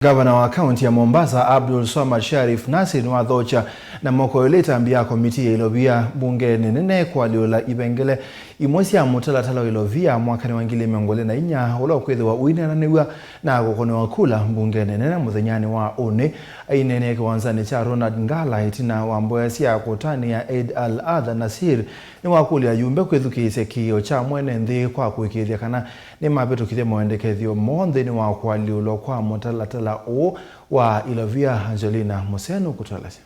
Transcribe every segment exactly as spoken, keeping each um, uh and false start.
Ngavana wa kaunti ya Mombasa, Abdul Swamad Sharif Nasir, nĩwathokya na moko elĩ ĩtambya ya komitii ya ilovia mbungenĩ nene kũalyũla ivengele imwe sya mũtalatala wa ilovia mwakanĩ wa ngili mĩongo ĩlĩ na inya, ũla ũkwĩthĩwa ũineenanĩw'a na kũkonewa kula mbungenĩ nene mũthenyanĩ wa ũnĩ. Aineenea kĩwanzanĩ kya Ronald Ngala ĩtina wa mboya sya kũtanĩa Eid al-Adha, Nasir nĩwakũlya ayumbe kwĩthukĩĩsya kĩĩo kya mwene nthĩ kwa kũĩkĩĩthya kana nĩmavĩtũkĩthya mawendekethyo moo nthĩnĩ wa kũalyũlwa kwa mũtalatala ũũ wa ilovia. Angelina Mũsenu kũtũelesya.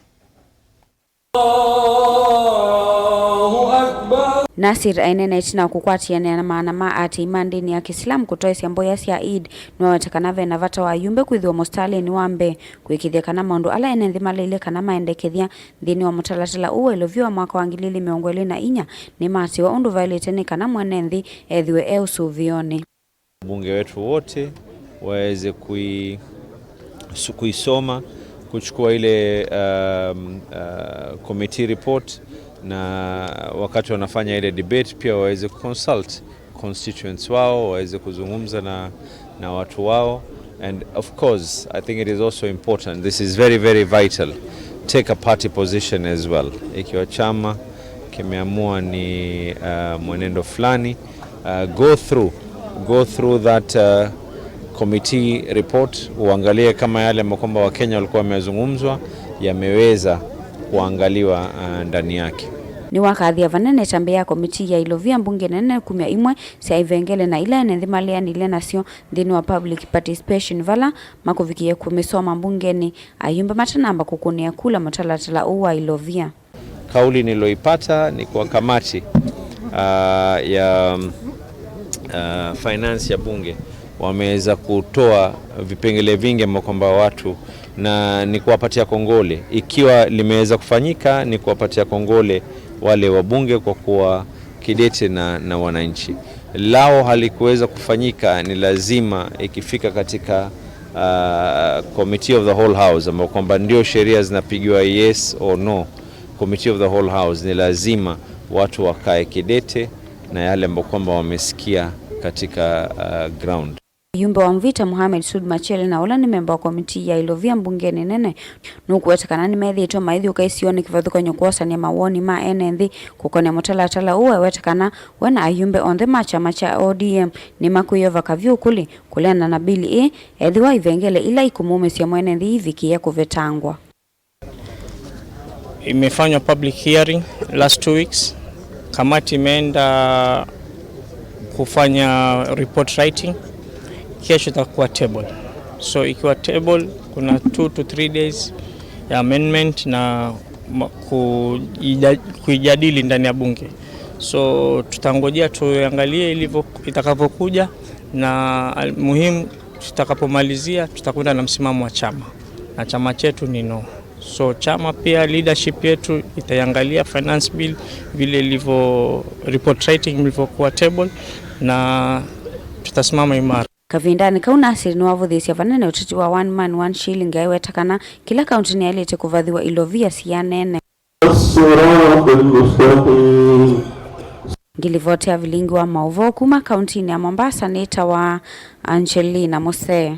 Nasir aineena ĩtina wa kũkwatĩanĩa na maana ma aatĩĩi ma ndĩni ya Kĩsilamu kũtoesya mboya sya Eid, nĩwaweta kana ve na vata wa ayumbe kwĩthĩwa mũsitalĩnĩ wa mbee kũĩkĩĩthya kana maũndũ ala ene nthĩ maleile kana maendekethya nthĩnĩ wa mũtalatala ũũ wa ilovia wa mwaka wa ngili ilĩ mĩongo ĩlĩ na inya nĩmaatĩĩwa ũndũ vaĩlĩte nĩ kana mwene nthĩ ethĩwe e ũsũvĩonĩ. Wabunge wetu wote waweze kui-, su-, kuisoma, kuchukua ile, um, uh, committee report, na wakati wanafanya ile debate pia waweze consult constituents wao, waweze kuzungumza na, na watu wao. And of course, I think it is also important, this is very, very vital, take a party position as well. Ikiwa chama kimeamua ni, uh, mwenendo fulani, uh, go through, go through that, uh, committee report, uangalie kama yale ambayo kwamba Wakenya walikuwa wamezungumzwa yameweza kuangaliwa, uh, ndani yake. Nĩwakathĩa vanene ĩtambya ya komitii ya ilovia mbunge nene kumya imwe sya ivengele na ila ene nthĩ maleanĩile nasyo nthĩnĩ wa public participation vala makũvikĩie kũmĩsoma mbungenĩ, ayumbe matanamba kũkũnĩa kula mũtalatala ũũ wa ilovia. Kauli niloipata ni kwa kamati, ah, ya, ah, finance ya bunge wameweza kutoa vipengele vingi ambao kwamba watu, na ni kuwapatia kongole. Ikiwa limeweza kufanyika, ni kuwapatia kongole wale wabunge kwa kuwa kidete na, na wananchi. Lao halikuweza kufanyika, ni lazima ikifika katika, ah, committee of the whole house, ambao kwamba ndio sheria zinapigiwa yes or no, committee of the whole house, ni lazima watu wakae kidete na yale ambao kwamba wamesikia katika, ah, ground. Mũyumbe wa Mvita Mohamed Sud Machel na ũla nĩ memba wa komitii ya ilovia mbungenĩ nene nũkũweta kana nĩmethĩĩtwe maithyũka isionĩ kĩvathũkany'o kwosany'a mawoni ma ene nthĩ kũkonĩa mũtalatala ũũ, eweta kana we na ayumbe onthe ma kyama kya O D M nĩmakwĩyova kavyũ kũlĩ kũleana na bili ĩĩ, ethĩwa ivengele ila ikũmũmĩsya mwene nthĩ ivikĩe kũvetangwa. Imefanywa public hearing last two weeks. Kamati imeenda kufanya report writing. Kesho itakuwa table. So ikiwa table, kuna two to three days ya amendment na ma-, kuija-, kuijadili ndani ya bunge. So tutangojea tuangalie ilivyo, itakavyokuja, na al-, muhimu tutakapomalizia tutakwenda na msimamo wa chama, na chama chetu ni no. So chama pia, leadership yetu itaiangalia finance bill vile ilivyo, report writing ilivyokuwa table, na tutasimama imara. Kavindanĩ kau, Nasir nĩwavũthĩĩsye vanene ũteti wa one man, one shilling, aiweta kana kĩla kaunti nĩyaĩlĩte kũvathĩwa ilovia sianene. الصراط المستقيم. Ngilivoti ya vilingi wa maũvoo kuma kauntinĩ ya Mombasa nĩtawa Angelina Musee.